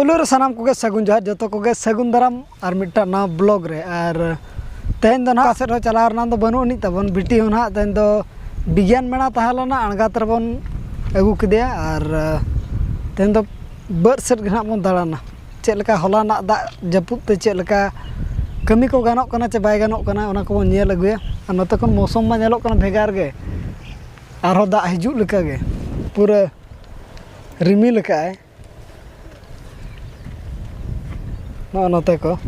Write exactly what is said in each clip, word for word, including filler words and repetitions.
ᱯᱳᱭᱞᱳ ᱨᱮ ᱥᱟᱱᱟᱢ ᱠᱚᱜᱮ ᱥᱟᱹᱜᱩᱱ ᱡᱚᱦᱟᱨ, ᱡᱚᱛᱚ ᱠᱚᱜᱮ ᱥᱟᱹᱜᱩᱱ ᱫᱟᱨᱟᱢ ᱟᱨ ᱢᱤᱫᱴᱟᱝ ᱱᱟᱣᱟ ᱵᱞᱚᱜ ᱨᱮ᱾ ᱟᱨ ᱛᱮᱦᱮᱧ ᱫᱚ ᱱᱟᱦᱟᱜ ᱚᱠᱟ ᱥᱮᱫ ᱦᱚᱸ ᱪᱟᱞᱟᱣ ᱨᱮᱱᱟᱜ ᱫᱚ ᱵᱟᱹᱱᱩᱜ ᱟᱹᱱᱤᱡ ᱛᱟᱵᱚᱱ, ᱵᱤᱴᱤ ᱦᱚᱸ ᱱᱟᱦᱟᱜ ᱛᱮᱦᱮᱧ ᱫᱚ ᱵᱤᱜᱽᱭᱟᱱ ᱢᱮᱲᱟ ᱛᱟᱦᱮᱸ ᱞᱮᱱᱟ, ᱟᱬᱜᱟᱛ ᱨᱮᱵᱚᱱ ᱟᱹᱜᱩ ᱠᱮᱫᱮᱭᱟ᱾ ᱟᱨ ᱛᱮᱦᱮᱧ ᱫᱚ ᱵᱟᱹᱫᱽ ᱥᱮᱫ ᱜᱮ ᱱᱟᱦᱟᱜ ᱵᱚᱱ ᱫᱟᱬᱟᱱᱟ᱾ ᱪᱮᱫ ᱞᱮᱠᱟ ᱦᱚᱞᱟᱱᱟᱜ ᱫᱟᱜ ᱡᱟᱹᱯᱩᱫ ᱛᱮ ᱪᱮᱫ ᱞᱮᱠᱟ ᱠᱟᱹᱢᱤ ᱠᱚ ᱜᱟᱱᱚᱜ ᱠᱟᱱᱟ ᱪᱮ ᱵᱟᱭ ᱜᱟᱱᱚᱜ ᱠᱟᱱᱟ, ᱚᱱᱟ ᱠᱚᱵᱚᱱ ᱧᱮᱞ ᱟᱹᱜᱩᱭᱟ᱾ ᱟᱨ ᱱᱚᱛᱮ ᱠᱷᱚᱱ ᱢᱳᱥᱩᱢ ᱢᱟ ᱧᱮᱞᱚᱜ ᱠᱟᱱᱟ ᱵᱷᱮᱜᱟᱨ ᱜᱮ, ᱟᱨᱦᱚᱸ ᱫᱟᱜ ᱦᱤᱡᱩᱜ ᱞᱮᱠᱟ ᱜᱮ ᱯᱩᱨᱟᱹ ᱨᱤᱢᱤᱞ ᱟᱠᱟᱫᱼᱟᱭ᱾ ᱱᱚᱜᱼᱚ ᱱᱚᱛᱮ ᱠᱚ,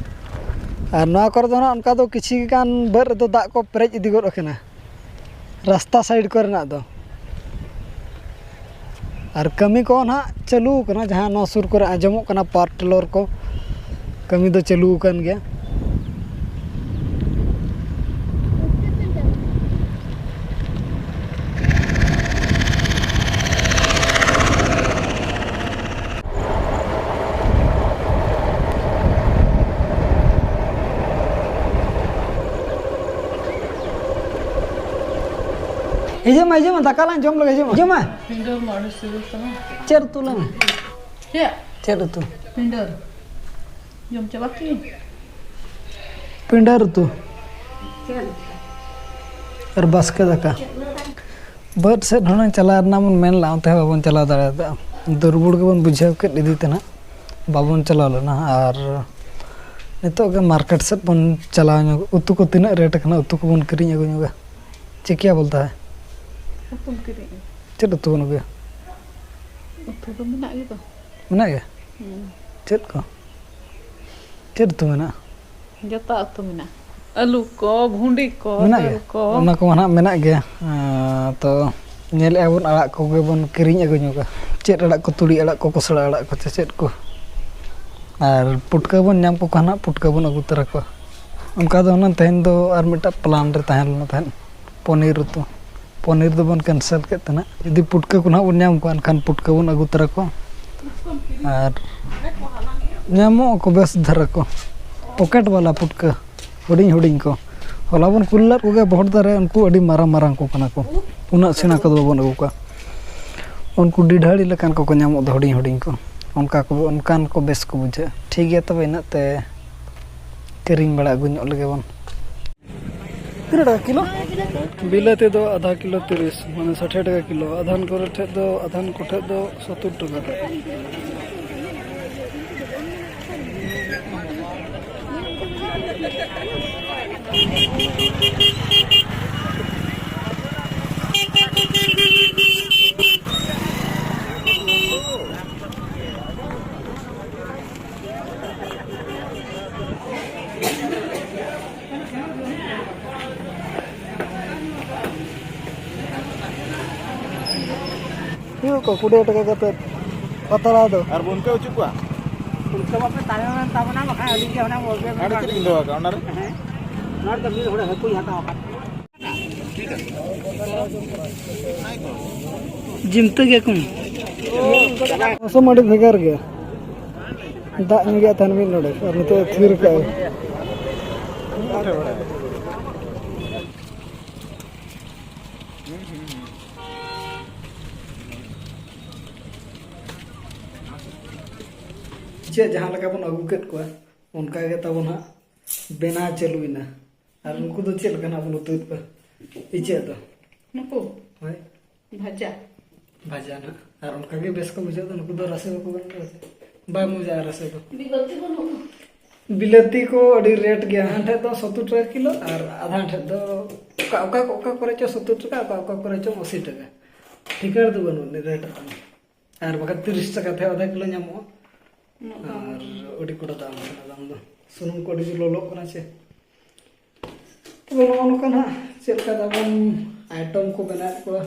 ᱟᱨ ᱱᱚᱣᱟ ᱠᱚᱨᱮ ᱫᱚ ᱱᱟᱜ ᱚᱱᱠᱟ ᱫᱚ ᱠᱤᱪᱷᱤ ᱜᱟᱱ ᱵᱟᱹᱫᱽ ᱨᱮᱫᱚ ᱫᱟᱜ ᱠᱚ ᱯᱮᱨᱮᱡ ᱤᱫᱤ ᱜᱚᱫ ᱟᱠᱟᱱᱟ, ᱨᱟᱥᱛᱟ ᱥᱟᱭᱤᱰ ᱠᱚᱨᱮᱱᱟᱜ ᱫᱚ᱾ ᱟᱨ ᱠᱟᱹᱢᱤ ᱠᱚ ᱱᱟᱦᱟᱜ ᱪᱟᱹᱞᱩ ᱟᱠᱟᱱᱟ, ᱡᱟᱦᱟᱸ ᱱᱚᱣᱟ ᱥᱩᱨ ᱠᱚᱨᱮ ᱟᱸᱡᱚᱢᱚᱜ ᱠᱟᱱᱟ ᱯᱟᱣᱟᱨ ᱴᱤᱞᱟᱨ ᱠᱚ, ᱠᱟᱹᱢᱤ ᱫᱚ ᱪᱟᱹᱞᱩ ᱟᱠᱟᱱ ᱜᱮᱭᱟ᱾ ᱦᱤᱡᱩᱜ ᱢᱮ, ᱦᱤᱡᱩᱜ ᱢᱮ, ᱫᱟᱠᱟ ᱞᱟᱝ ᱡᱚᱢ ᱞᱮᱜᱮ, ᱦᱤᱡᱩᱜ ᱢᱮ, ᱦᱤᱡᱩᱜ ᱢᱮ᱾ ᱯᱤᱸᱰᱟᱹᱨ ᱢᱟ ᱟᱹᱰᱤ ᱥᱤᱵᱤᱞ ᱠᱟᱱᱟ᱾ ᱪᱮᱫ ᱩᱛᱩ ᱞᱟᱝ? ᱪᱮᱫ? ᱪᱮᱫ ᱩᱛᱩ? ᱯᱤᱸᱰᱟᱹᱨ᱾ ᱡᱚᱢ ᱪᱟᱵᱟ ᱠᱮᱫ? ᱯᱤᱸᱰᱟᱹᱨ ᱩᱛᱩ᱾ ᱪᱮᱫ? ᱟᱨ ᱵᱟᱥᱠᱮ ᱫᱟᱠᱟ᱾ ᱵᱟᱹᱫᱽ ᱥᱮᱫ ᱦᱩᱱᱟᱹᱝ ᱪᱟᱞᱟᱣ ᱨᱮᱱᱟᱜ ᱵᱚᱱ ᱢᱮᱱ ᱞᱮᱫᱼᱟ, ᱚᱱᱛᱮ ᱦᱚᱸ ᱵᱟᱵᱚᱱ ᱪᱟᱞᱟᱣ ᱫᱟᱲᱮᱭᱟᱫᱟ᱾ ᱫᱩᱨᱵᱚᱲ ᱜᱮᱵᱚᱱ ᱵᱩᱡᱷᱟᱹᱣ ᱠᱮᱫ ᱤᱫᱤ ᱛᱮ ᱱᱟᱜ ᱵᱟᱵᱚᱱ ᱪᱟᱞᱟᱣ ᱞᱮᱱᱟ᱾ ᱟᱨ ᱱᱤᱛᱚᱜ ᱜᱮ ᱢᱟᱨᱠᱮᱴ ᱥᱮᱫ ᱵᱚᱱ ᱪᱟᱞᱟᱣ ᱧᱚᱜ, ᱩᱛᱩ ᱠᱚ ᱛᱤᱱᱟᱹᱜ ᱨᱮᱴ ᱟᱠᱟᱱᱟ, ᱩᱛᱩ ᱠᱚᱵᱚᱱ ᱠᱤᱨᱤᱧ ᱟᱹᱜᱩ ᱧᱚᱜᱟ᱾ ᱪᱮᱫ ᱠᱮᱭᱟ ᱵᱚᱞᱛᱟ ᱦᱮ? ᱩᱛᱩᱢ ᱠᱤᱨᱤᱧ? ᱪᱮᱫ ᱩᱛᱩ ᱵᱚᱱ ᱟᱹᱜᱩᱭᱟ? ᱩᱛᱩ ᱫᱚ ᱢᱮᱱᱟᱜ ᱜᱮᱫᱚ᱾ ᱢᱮᱱᱟᱜ ᱜᱮᱭᱟ? ᱦᱩᱸ᱾ ᱪᱮᱫ ᱠᱚ? ᱪᱮᱫ ᱩᱛᱩ ᱢᱮᱱᱟᱜᱼᱟ? ᱡᱚᱛᱚ ᱩᱛᱩ ᱢᱮᱱᱟᱜᱼᱟ᱾ ᱟᱹᱞᱩ ᱠᱚ, ᱵᱷᱩᱸᱰᱤ ᱠᱚ, ᱢᱮᱱᱟᱜ ᱫᱟᱹᱞ ᱜᱮᱭᱟ? ᱠᱚ᱾ ᱚᱱᱟ ᱠᱚᱢᱟ ᱱᱟᱦᱟᱜ ᱢᱮᱱᱟᱜ ᱜᱮᱭᱟ᱾ ᱮᱸ, ᱛᱚ ᱧᱮᱞᱮᱫᱼᱟ ᱵᱚᱱ ᱟᱲᱟᱜ ᱠᱚᱜᱮ ᱵᱚᱱ ᱠᱤᱨᱤᱧ ᱟᱹᱜᱩ ᱧᱚᱜᱟ᱾ ᱪᱮᱫ ᱟᱲᱟᱜ ᱠᱚ? ᱛᱩᱲᱤ ᱟᱲᱟᱜ ᱠᱚ, ᱠᱚᱥᱲᱟ ᱟᱲᱟᱜ ᱠᱚ, ᱪᱮ ᱪᱮᱫ ᱠᱚ? ᱟᱨ ᱯᱩᱴᱠᱟᱹ ᱵᱚᱱ ᱧᱟᱢ ᱠᱚ ᱠᱷᱟᱱ ᱦᱟᱸᱜ ᱯᱩᱴᱠᱟᱹ ᱵᱚᱱ ᱟᱹᱜᱩ ᱛᱚᱨᱟ ᱠᱚᱣᱟ᱾ ᱚᱱᱠᱟ ᱫᱚ ᱦᱩᱱᱟᱹᱝ ᱛᱮᱦᱮᱧ ᱫᱚ ᱟᱨ ᱢᱤᱫᱴᱟᱝ ᱯᱞᱟᱱ ᱨᱮ ᱛᱟᱦᱮᱸ ᱞᱮᱱᱟ ᱛᱟᱦᱮᱸᱫ, ᱯᱚᱱᱤᱨ ᱩᱛᱩ᱾ ᱯᱚᱱᱤᱨ ᱫᱚᱵᱚᱱ ᱠᱮᱱᱥᱮᱞ ᱠᱮᱫ ᱛᱮ ᱱᱟᱜ᱾ ᱡᱩᱫᱤ ᱯᱩᱴᱠᱟᱹ ᱠᱚ ᱱᱟᱜ ᱵᱚᱱ ᱧᱟᱢ ᱠᱚᱣᱟ, ᱮᱱᱠᱷᱟᱱ ᱯᱩᱴᱠᱟᱹ ᱵᱚᱱ ᱟᱹᱜᱩ ᱛᱚᱨᱟ ᱠᱚᱣᱟ᱾ ᱟᱨ ᱧᱟᱢᱚᱜ ᱟᱠᱚ ᱵᱮᱥ ᱫᱷᱟᱨᱟ ᱠᱚ, ᱯᱚᱠᱮᱴ ᱵᱟᱞᱟ ᱯᱩᱴᱠᱟᱹ, ᱦᱩᱰᱤᱧ ᱦᱩᱰᱤᱧ ᱠᱚ᱾ ᱦᱚᱞᱟ ᱵᱚᱱ ᱠᱩᱞ ᱞᱮᱫ ᱠᱚᱜᱮ ᱵᱚᱦᱚᱲ ᱫᱟᱨᱮ, ᱩᱱᱠᱩ ᱟᱹᱰᱤ ᱢᱟᱨᱟᱝ ᱢᱟᱨᱟᱝ ᱠᱚ ᱠᱟᱱᱟ ᱠᱚ᱾ ᱩᱱᱟᱹᱜ ᱥᱮᱬᱟ ᱠᱚᱫᱚ ᱵᱟᱵᱚᱱ ᱟᱹᱜᱩ ᱠᱚᱣᱟ᱾ ᱩᱱᱠᱩ ᱰᱤᱰᱷᱟᱹᱲᱤ ᱞᱮᱠᱟᱱ ᱠᱚᱠᱚ ᱧᱟᱢᱚᱜ ᱫᱚ, ᱦᱩᱰᱤᱧ ᱦᱩᱰᱤᱧ ᱠᱚ᱾ ᱚᱱᱠᱟ ᱠᱚ, ᱚᱱᱠᱟᱱ ᱠᱚ ᱵᱮᱥ ᱠᱚ ᱵᱩᱡᱷᱟᱹᱜᱼᱟ᱾ ᱴᱷᱤᱠ ᱜᱮᱭᱟ, ᱛᱚᱵᱮ ᱤᱱᱟᱹᱜ ᱛᱮ ᱠᱤᱨᱤᱧ ᱵᱟᱲᱟ ᱟᱹᱜᱩ ᱧᱚᱜ ᱞᱮᱜᱮ ᱵᱚᱱ᱾ ᱛᱤᱱᱟᱹᱜ ᱴᱟᱠᱟ ᱠᱤᱞᱳ? ᱵᱤᱞᱟᱹᱛᱤ ᱫᱚ ᱟᱫᱷᱟ ᱠᱤᱞᱳ ᱛᱤᱨᱤᱥ, ᱢᱟᱱᱮ ᱥᱟᱴᱷᱮ ᱴᱟᱠᱟ ᱠᱤᱞᱳ᱾ ᱟᱫᱷᱟᱱ ᱠᱚᱨᱮ ᱴᱷᱮᱡ ᱫᱚ, ᱟᱫᱷᱟᱱ ᱠᱚᱴᱷᱮᱡ ᱫᱚ ᱥᱚᱛᱛᱳᱨ ᱴᱟᱠᱟ᱾ ᱦᱩᱭᱩᱜ ᱠᱚ ᱠᱩᱲᱤ ᱴᱟᱠᱟ ᱠᱟᱛᱮ ᱯᱟᱛᱲᱟ ᱫᱚ᱾ ᱟᱨ ᱵᱚᱱ ᱯᱮ ᱦᱚᱪᱚ ᱠᱚᱣᱟ? ᱩᱱᱠᱩ ᱢᱟᱯᱮ ᱛᱟᱭᱚᱢ ᱮᱱ ᱛᱟᱵᱚᱱᱟ, ᱵᱟᱠᱷᱟᱱ ᱟᱹᱞᱤᱧ ᱜᱮ ᱚᱱᱟ ᱵᱚᱞ ᱜᱮ ᱟᱨ ᱪᱮᱫ ᱵᱤᱱ ᱫᱚᱦᱚ ᱟᱠᱟᱫᱼᱟ ᱚᱱᱟ ᱨᱮ? ᱦᱮᱸ, ᱱᱚᱣᱟ ᱨᱮᱫᱚ ᱢᱤᱫ ᱦᱚᱲ ᱦᱟᱹᱠᱩᱭ ᱦᱟᱛᱟᱣ ᱟᱠᱟᱫ᱾ ᱡᱤᱢᱛᱟᱹ ᱜᱮᱭᱟ ᱠᱚ᱾ ᱢᱚᱥᱚᱢ ᱟᱹᱰᱤ ᱵᱷᱮᱜᱟᱨ ᱜᱮᱭᱟ᱾ ᱫᱟᱜ ᱧᱩ ᱜᱮ ᱛᱟᱦᱮᱱ ᱢᱤᱫ ᱱᱚᱰᱮ, ᱟᱨ ᱱᱤᱛᱚᱜ ᱛᱷᱤᱨ ᱠᱟᱜᱼᱟᱭ᱾ ᱪᱮᱫ ᱡᱟᱦᱟᱸ ᱞᱮᱠᱟ ᱵᱚᱱ ᱟᱹᱜᱩ ᱠᱮᱫ ᱠᱚᱣᱟ, ᱚᱱᱠᱟ ᱜᱮ ᱛᱟᱵᱚᱱ ᱦᱟᱸᱜ ᱵᱮᱱᱟᱣ ᱪᱟᱹᱞᱩᱭᱮᱱᱟ᱾ ᱟᱨ ᱩᱱᱠᱩ ᱫᱚ ᱪᱮᱫ ᱞᱮᱠᱟᱱᱟᱜ ᱵᱚᱱ ᱩᱛᱩᱭᱮᱫ ᱠᱚᱣᱟ? ᱤᱪᱟᱹᱜ ᱫᱚ? ᱱᱩᱠᱩ? ᱦᱳᱭ᱾ ᱵᱷᱟᱡᱟ᱾ ᱵᱷᱟᱡᱟ ᱱᱟᱜ᱾ ᱟᱨ ᱚᱱᱠᱟ ᱜᱮ ᱵᱮᱥ ᱠᱚ ᱵᱩᱡᱷᱟᱹᱜ ᱫᱚ᱾ ᱱᱩᱠᱩ ᱫᱚ ᱨᱟᱥᱮ ᱵᱟᱠᱚ ᱜᱟᱱᱚᱜᱼᱟ ᱥᱮ? ᱵᱟᱭ ᱢᱚᱡᱟ ᱨᱟᱥᱮ ᱫᱚ᱾ ᱵᱤᱞᱟᱹᱛᱤ ᱵᱟᱹᱱᱩᱜᱼᱟ᱾ ᱵᱤᱞᱟᱹᱛᱤ ᱠᱚ ᱟᱹᱰᱤ ᱨᱮᱴ ᱜᱮᱭᱟ᱾ ᱟᱫᱷᱟᱱ ᱴᱷᱮᱡ ᱫᱚ ᱥᱚᱛᱛᱳᱨ ᱴᱟᱠᱟ ᱠᱤᱞᱳ ᱟᱨ ᱟᱫᱷᱟᱱ ᱴᱷᱮᱡ ᱫᱚ ᱚᱠᱟ, ᱚᱠᱟ, ᱚᱠᱟ ᱠᱚᱨᱮ ᱪᱚ ᱥᱚᱛᱛᱳᱨ ᱴᱟᱠᱟ, ᱚᱠᱟ, ᱚᱠᱟ ᱠᱚᱨᱮ ᱪᱚ ᱟᱥᱤ ᱴᱟᱠᱟ᱾ ᱴᱷᱤᱠᱟᱹᱱ ᱫᱚ ᱵᱟᱹᱱᱩᱜ ᱟᱹᱱᱤᱡ ᱨᱮᱴ ᱨᱮᱱᱟᱜ᱾ ᱟᱨ ᱵᱟᱠᱷᱟᱡ ᱛᱤᱨᱤᱥ ᱴᱟᱠᱟ ᱛᱮ ᱟᱫᱷᱟ ᱠᱤᱞᱳ ᱧᱟᱢᱚᱜᱼᱟ᱾ ᱩᱱᱟᱹᱜ ᱫᱟᱢ᱾ ᱟᱨ ᱟᱹᱰᱤ ᱠᱚᱴᱟ ᱫᱟᱢ ᱠᱟᱱᱟ ᱫᱟᱢ ᱫᱚ᱾ ᱥᱩᱱᱩᱢ ᱠᱚ ᱟᱹᱰᱤ ᱡᱳᱨ ᱞᱚᱞᱚᱜ ᱠᱟᱱᱟ ᱪᱮ᱾ ᱛᱚᱵᱮ ᱱᱚᱜᱼᱚ ᱱᱚᱝᱠᱟ ᱱᱟᱦᱟᱜ ᱪᱮᱫ ᱞᱮᱠᱟ ᱛᱟᱵᱚᱱ ᱟᱭᱴᱮᱢ ᱠᱚ ᱵᱮᱱᱟᱣᱮᱫ ᱠᱚᱣᱟ᱾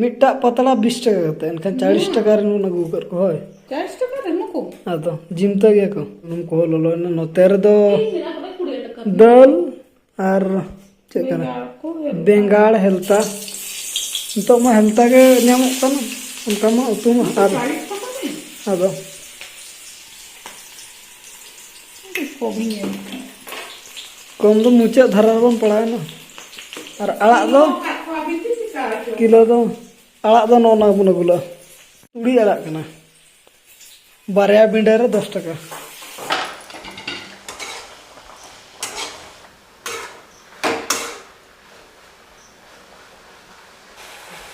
ᱢᱤᱫᱴᱟᱜ ᱯᱟᱛᱲᱟ ᱵᱤᱥ ᱴᱟᱠᱟ ᱠᱟᱛᱮ, ᱮᱱᱠᱷᱟᱱ ᱪᱟᱞᱤᱥ ᱦᱩᱸ᱾ ᱴᱟᱠᱟ ᱨᱮᱱ ᱵᱚᱱ ᱟᱹᱜᱩ ᱟᱠᱟᱫ ᱠᱚᱣᱟ, ᱦᱳᱭ᱾ ᱪᱟᱞᱤᱥ ᱴᱟᱠᱟ ᱨᱮ ᱱᱩᱠᱩ? ᱟᱫᱚ ᱡᱤᱢᱛᱟᱹ ᱜᱮᱭᱟ ᱠᱚ᱾ ᱥᱩᱱᱩᱢ ᱠᱚᱦᱚᱸ ᱞᱚᱞᱚᱭᱮᱱᱟ᱾ ᱱᱚᱛᱮ ᱨᱮᱫᱚ ᱛᱤᱱ ᱢᱮᱱᱟᱜᱼᱟ ᱛᱚᱵᱮ ᱠᱩᱲᱤ ᱴᱟᱠᱟ? ᱫᱟᱹᱞ ᱟᱨ ᱪᱮᱫ ᱠᱟᱱᱟ? ᱵᱮᱸᱜᱟᱲ ᱠᱚ, ᱦᱮᱞᱛᱟ᱾ ᱵᱮᱸᱜᱟᱲ, ᱦᱮᱞᱛᱟ᱾ ᱱᱤᱛᱚᱜ ᱢᱟ ᱦᱮᱞᱛᱟ ᱜᱮ ᱧᱟᱢᱚᱜ ᱠᱟᱱᱟ, ᱚᱱᱠᱟ ᱢᱟ ᱩᱛᱩ ᱢᱟ᱾ ᱟᱨ ᱪᱟᱞᱤᱥ ᱴᱟᱠᱟ ᱜᱮ? ᱟᱫᱚ ᱟᱹᱰᱤ ᱠᱚᱢᱤᱧ ᱧᱮᱞ ᱠᱮᱫᱟ᱾ ᱠᱚᱢ ᱫᱚ ᱢᱩᱪᱟᱹᱫ ᱫᱷᱟᱨᱟ ᱨᱮᱵᱚᱱ ᱯᱟᱲᱟᱣᱮᱱᱟ᱾ ᱟᱨ ᱟᱲᱟᱜ ᱫᱚ ᱠᱤᱞᱳ ᱫᱚ, ᱟᱲᱟᱜ ᱫᱚ ᱱᱚᱜᱼᱚ ᱱᱚᱣᱟ ᱵᱚᱱ ᱟᱹᱜᱩ ᱞᱮᱜᱼᱟ, ᱛᱩᱲᱤ ᱟᱲᱟᱜ ᱠᱟᱱᱟ᱾ ᱵᱟᱨᱭᱟ ᱵᱤᱸᱰᱟᱹ ᱨᱮ ᱫᱚᱥ ᱴᱟᱠᱟ᱾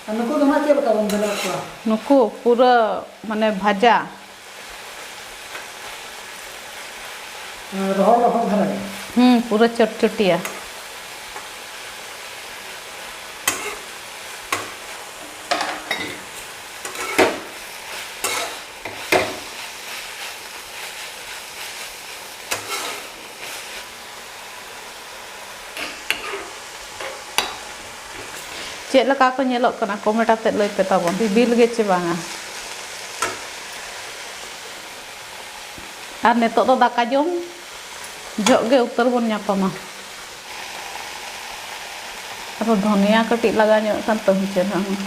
ᱟᱨ ᱱᱩᱠᱩ ᱫᱚ ᱱᱟᱜ ᱪᱮᱫ ᱞᱮᱠᱟ ᱵᱚᱱ ᱵᱮᱱᱟᱣ ᱠᱚᱣᱟ? ᱱᱩᱠᱩ ᱯᱩᱨᱟᱹ ᱢᱟᱱᱮ ᱵᱷᱟᱡᱟ᱾ ᱨᱚᱦᱚᱲ ᱨᱚᱦᱚᱲ ᱫᱷᱟᱨᱟ ᱜᱮ? ᱦᱩᱸ, ᱯᱩᱨᱟᱹ ᱪᱚᱴᱪᱚᱴᱤᱭᱟ᱾ ᱪᱮᱫ ᱞᱮᱠᱟ ᱠᱚ ᱧᱮᱞᱚᱜ ᱠᱟᱱᱟ, comment ᱟᱛᱮᱫ ᱞᱟᱹᱭ ᱯᱮ ᱛᱟᱵᱚᱱ, ᱥᱤᱵᱤᱞ ᱜᱮ ᱪᱮ ᱵᱟᱝᱟ? ᱟᱨ ᱱᱤᱛᱚᱜ ᱫᱚ ᱫᱟᱠᱟ ᱡᱚᱢ ᱡᱚᱦᱚᱜ ᱜᱮ ᱩᱛᱟᱹᱨ ᱵᱚᱱ ᱧᱟᱯᱟᱢᱟ᱾ ᱟᱫᱚ ᱫᱷᱚᱱᱤᱭᱟ ᱠᱟᱹᱴᱤᱡ ᱞᱟᱜᱟᱣ ᱧᱚᱜ ᱠᱷᱟᱱ ᱛᱟᱹᱦᱩ ᱪᱮᱦᱨᱟ ᱦᱚᱸ᱾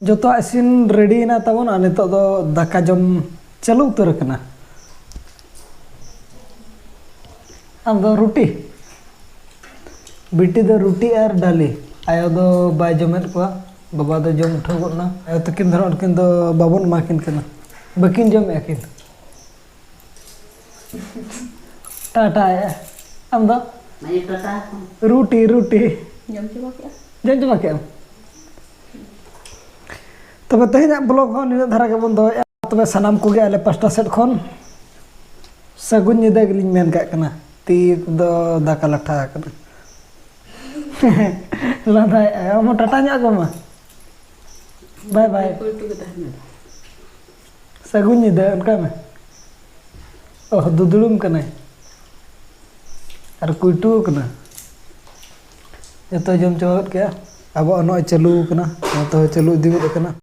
ᱡᱚᱛᱚᱣᱟᱜ ᱤᱥᱤᱱ ready ᱮᱱᱟ ᱛᱟᱵᱚᱱ, ᱟᱨ ᱱᱤᱛᱚᱜ ᱫᱚ ᱫᱟᱠᱟ ᱡᱚᱢ ᱪᱟᱹᱞᱩ ᱩᱛᱟᱹᱨ ᱟᱠᱟᱱᱟ᱾ ᱟᱢ ᱫᱚ ᱨᱩᱴᱤ? ᱵᱤᱴᱤ ᱫᱚ ᱨᱩᱴᱤ ᱟᱨ ᱰᱟᱹᱞᱤ᱾ ᱟᱭᱳ ᱫᱚ ᱵᱟᱭ ᱡᱚᱢᱮᱫ ᱠᱚᱣᱟ, ᱵᱟᱵᱟ ᱫᱚ ᱡᱚᱢ ᱩᱴᱷᱟᱹᱣ ᱜᱚᱫ ᱮᱱᱟ᱾ ᱟᱭᱳ ᱛᱟᱹᱠᱤᱱ ᱫᱚ ᱱᱟᱦᱟᱜ ᱩᱱᱠᱤᱱ ᱫᱚ ᱵᱟᱵᱚᱱ ᱮᱢᱟ ᱠᱤᱱ ᱠᱟᱱᱟ, ᱵᱟᱹᱠᱤᱱ ᱡᱚᱢᱮᱫᱼᱟ ᱠᱤᱱ᱾ ᱴᱟᱴᱟ ᱮ᱾ ᱟᱢ ᱫᱚ? ᱢᱟᱭᱟ ᱴᱟᱴᱟ ᱟᱠᱚ᱾ ᱨᱩᱴᱤ, ᱨᱩᱴᱤ᱾ ᱡᱚᱢ ᱪᱟᱵᱟ ᱠᱮᱜᱼᱟ? ᱡᱚᱢ ᱪᱟᱵᱟ ᱠᱮᱜᱼᱟᱢ? ᱛᱚᱵᱮ ᱛᱮᱦᱮᱧᱟᱜ vlog ᱦᱚᱸ ᱱᱤᱱᱟᱹᱜ ᱫᱷᱟᱨᱟ ᱜᱮᱵᱚᱱ ᱫᱚᱦᱚᱭᱮᱫᱼᱟ᱾ ᱛᱚᱵᱮ ᱥᱟᱱᱟᱢ ᱠᱚᱜᱮ ᱟᱞᱮ ᱯᱟᱥᱴᱟ ᱥᱮᱫ ᱠᱷᱚᱱ ᱥᱟᱹᱜᱩᱱ ᱧᱤᱫᱟᱹ ᱜᱮᱞᱤᱧ ᱢᱮᱱ ᱠᱟᱜ ᱠᱟᱱᱟ᱾ ᱛᱤ ᱫᱚ ᱫᱟᱠᱟ ᱞᱟᱴᱷᱟ ᱟᱠᱟᱱᱟ᱾ ᱞᱟᱸᱫᱟᱭᱮᱜᱼᱟᱭ᱾ ᱟᱢ ᱦᱚᱸ ᱴᱟᱴᱟ ᱧᱚᱜ ᱠᱚᱜ ᱢᱮ᱾ ᱵᱟᱭ ᱵᱟᱭ᱾ ᱠᱩᱞᱴᱩ ᱜᱮ ᱛᱟᱦᱮᱱ ᱢᱮ᱾ ᱥᱟᱹᱜᱩᱱ ᱧᱤᱫᱟᱹ, ᱚᱱᱠᱟ ᱢᱮ᱾ ᱚᱦ, ᱫᱩᱫᱲᱩᱢ ᱠᱟᱱᱟᱭ᱾ ᱟᱨ ᱠᱩᱞᱴᱩ ᱠᱟᱱᱟ᱾ ᱡᱚᱛᱚᱭ ᱡᱚᱢ ᱪᱟᱵᱟ ᱜᱚᱫ ᱠᱮᱜᱼᱟ᱾ ᱟᱵᱚᱣᱟᱜ ᱱᱚᱜᱼᱚᱭ ᱪᱟᱹᱞᱩ ᱠᱟᱱᱟ᱾ ᱱᱚᱛᱮ ᱦᱚᱸ ᱪᱟᱹᱞᱩ ᱤᱫᱤ ᱜᱚᱫ ᱠᱟᱱᱟ᱾